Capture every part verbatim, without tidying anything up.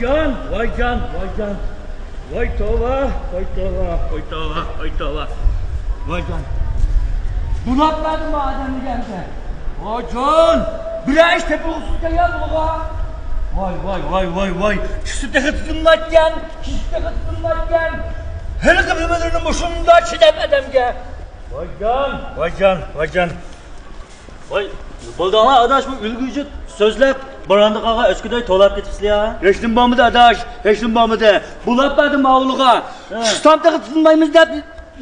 جان، ۋايجان، ۋايجان. ۋاي توۋا، ۋاي توۋا، ۋاي توۋا، ۋاي توۋا. ۋايجان. بۇلاپ بەردىم ئادەمگە ئەمدى. ۋايجان، بىرەر ئىش تېپىلغۇسىز كەلگەن بۇلغا. ۋاي، ۋاي، ۋاي، ۋاي، ۋاي. چۈشسە تېخى تىزىملايدىكەن، چۈشسە تېخى تىزىملايدىكەن. ھېلىقى بىلىملىرىنى مۇشۇنداق چىداپ ئادەمگە. ۋايجان، ۋايجان، ۋايجان. ۋاي، بولدۇڭلار ئاداش، بۇ ئۈلگە-ئۈجۈت سۆزلەپ، باراندا قالغان ئۆچكىدەك توۋلاپ كېتىپسىلەر يا. ھېچنېمە بولمىدى ئاداش، ھېچنېمە بولمىدى. بۇلاپ بەردىم ئاۋۇلىغا. ھە. چۈشسەم تېخى تىزىملايمىز دەپ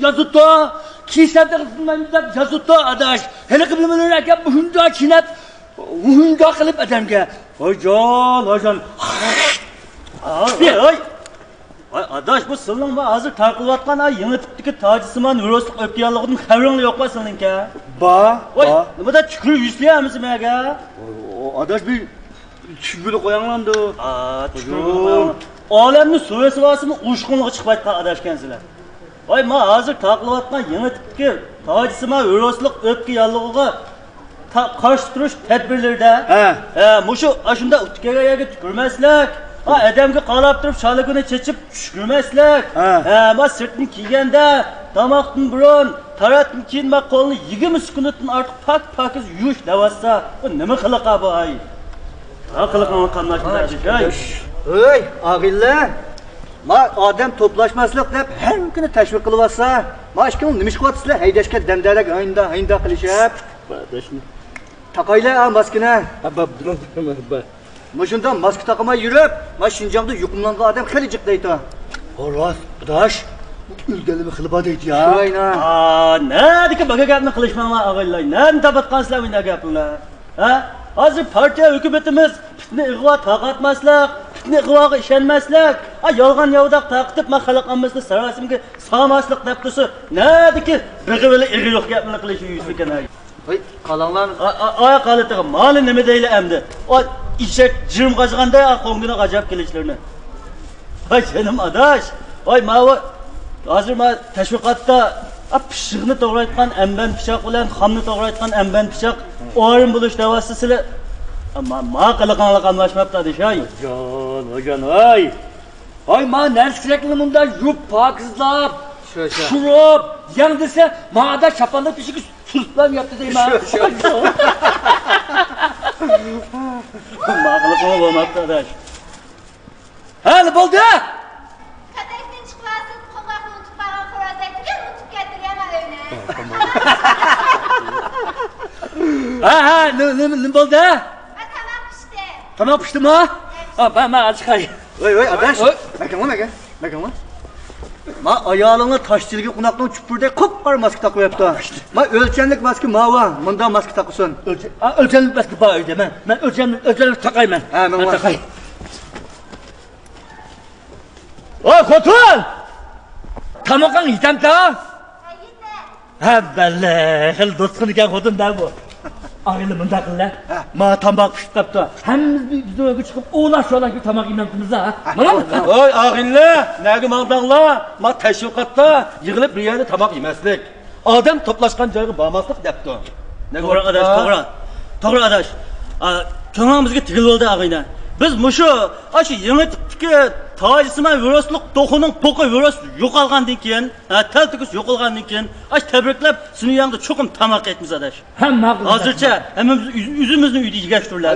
يازىدۇ. كىيسەم تېخى تىزىملايمىز دەپ يازىدۇ ئاداش. ھېلىقى بىلىملىرىنى ئەكەپ مۇشۇنداق چىنەپ، مۇشۇنداق قىلىپ ئادەمگە. ۋايجان، ۋايجان. ھاي، ھاي. ۋاي ئاداش، بۇ سىلىنىڭ بۇ ھازىر تارقىلىۋاتقان ئا يېڭى تىپتىكى تاجسىمان ۋىرۇسلۇق ئۆپكە ياللۇغىدىن خەۋىرىڭلا يوقما سىلىنىڭكى؟ بار، ۋاي، بار. نېمىدە چۈشكۈرۈپ يۈرسىلەر ھەممىسى مەگە؟ ئاداش، بىر چۈشكۈرۈپ قوياڭلامدۇ؟ ئا، چۈشكۈرۈپ قوياڭلام. ئالەمنى سۇ بېسىۋالسىمۇ ئۇشقۇنلۇقى چىقمايدىغان ئاداش ئىكەنسىلەر. ۋاي، ما ھازىر تارقىلىۋاتقان يېڭى تىپتىكى تاجسىمان ۋىرۇسلۇق ئۆپكە ياللۇغىغا تا-، قارشى تۇرۇش تەدبىرلىرىدە، ھە. ھە، مۇشۇ، ئاشۇنداق ئۇتۇ كەلگەن يەرگە تۈكۈرمەسلىك، ھە، ئادەمگە قاراپ تۇرۇپ شالىكۇنى چېچىپ چۈشكۈرمەسلىك، ھە. ھە، ما سىرتتىن كىيگەندە، تاماقتىن بۇرۇن، تاراتتىن كېيىن ما قولنى يىگىرمە سېكۇنتتىن ئارتۇق پاك-پاكىز يۇيۇش دەۋاتسا، بۇ نېمە قىلىقا بۇ ھاي؟ ھا، قىلىقىڭنى قاملاشمىدى ھەي. ھەي، ئاغىنىلەر، ما ئادەم توپلاشماسلىق دەپ ھەر كۈنى تەشۋىق قىلىۋاتسا، ما ئىككىڭلار نېمە ئىش قىلىۋاتىسىلەر؟ ھەيدەشكە دەمدەرەك ھايندا-ھايندا قىلىشىپ. تاقايلى ھا ماسكىنى. مۇشۇنداق ماسكا تاقىماي يۈرۈپ، ما شىنجاڭدا يۇقۇملانغان ئادەم خېلى جىق دەيتۇ. ھو، راست، ئاداش. ئۆلگەنلەرمۇ خېلى بار دەيتۇ يا. شۇ ئاينا. ئا، نەدىكى بەگە گەپنى قىلىشماڭلار ئاغىنىلەر. نەدىن تاپاتقانسىلەر مۇنداق گەپنى؟ ھە؟ ھازىر پارتىيە ھۆكۈمىتىمىز پىتنە ئىغۋا تارقاتماسلىق، پىتنە ئىغۋاغا ئىشەنمەسلىك، ئا، يالغان ياۋىداق تارقىتىپ، ما خەلق ئاممىسىنى ساراسىمىگە سالماسلىق دەپ تۇرسا، نەدىكى بېغى بىلەن ئېغى يوق گەپنى قىلىشى يۈز ئىكەن ھەي. ۋاي، قالاڭلار. ئا، ئا، ئا، قالىتىغا، مالى نېمە دەيلى ئەمدى؟ ئا، ئېشەك جىرىم قاچىغاندا، ئا، قوڭگىنى قاچاپ كېلىشلىرىنى. ۋاي جېنىم ئاداش، ۋاي ماۋۇ ھازىر ما تەشۋىقاتتا، ئا، پىششىقنى توغرايدىغان ئەمبەن پىچاق بىلەن خامنى توغرايدىغان ئەمبەن پىچاق ئايرىم بولۇش دەۋاتسا سىلى، ما، ما قىلىقىڭلار قاملاشماپتۇ ئاداش ھاي. جان، ۋايجان ھاي. ھاي، ما نەرسە كېرەكلىرىنى مۇنداق يۇيۇپ، پاكىزلاپ، شۇ، شۇ. پىشۇرۇپ، يەڭ دېسە، ما ئاداش شاپاننى تېشىگە سۈرتلەپ يەپتۇ دەيمەن. شۇ، شۇ. ما قىلىقىڭ بولماپتۇ ئاداش. ھە، نېمە بولدى؟ كاتەكتىن چىقىۋالسىز، قوڭغاقنى ئۇنتۇپ بارغان خوراز ئەتىگەن ئۇنتۇپ كەتتىم يا ما ئۆينى. ھە، ھە، نېمە، نېمە، نېمە بولدى؟ ھە، تاماق پىشتى. تاماق پىشتىمۇ؟ ھە. ئا، مەن، مەن ئاچىقاي. ۋاي، ۋاي، ئاداش. ۋاي. مەكەڭ، مەكەڭ. مەكەڭ. ما ئايالىڭلار تاشچىلىكى قوناقنىڭ چۇپپۇرىدەك قۇپقارا ماسكا تاقىۋەپتۇ. ما ئۆلچەملىك ماسكا ماۋۇ، مۇنداق ماسكا تاقىسۇن. ئۆلچە-، ئا، ئۆلچەملىك ماسكا بار ئۆيدە، مەن، مەن ئۆلچەملىك، ئۆلچەملىك تاقايمەن. ھە، مەن مەن بار. تاقاي. ۋاي خوتۇن! تامىقىڭ يېتەمتۇ؟ ھە، بەللى، خېلى دوستقىن ئىكەن خوتۇن دە بۇ. ئاغىنە مۇنداق قىللە. ھە. ما تاماق پىشىپ قاپتۇ. ھەممىمىز بىر، بىر ئۆيگە چىقىپ ئوۋلاش-شوۋلاش بىر تاماق يېمەمتىمىز ھە؟ ھە، مانا. ۋاي ئاغىنىلەر، نەگە ماڭدىڭلار؟ ما تەشۋىقاتتا يىغىلىپ بىر يەردە تاماق يېمەسلىك، ئادەم توپلاشقان جايغا بارماسلىق دەپتۇ. نەگە توغرا ئاداش، توغرا. توغرا ئاداش. ئا، كۆڭلۈڭ بىزگە تېگىلىۋالدى ئاغىنە. بىز مۇشۇ، ئاشۇ يېڭى تىپتىكى تاجسىمان ۋىرۇسلۇق توخۇنىڭ پوقى ۋىرۇس يوقالغاندىن كېيىن، ھە، تەلتۆكۈس يوقالغاندىن كېيىن، ئاشۇ تەبرىكلەپ سىنياڭدا چوقۇم تاماق يەيمىز ئاداش. ھە، ماقۇل. ھازىرچە ھەممىمىز ئۆز-، ئۆزىمىزنىڭ ئۆيىدە يېگەچ تۇرىلى.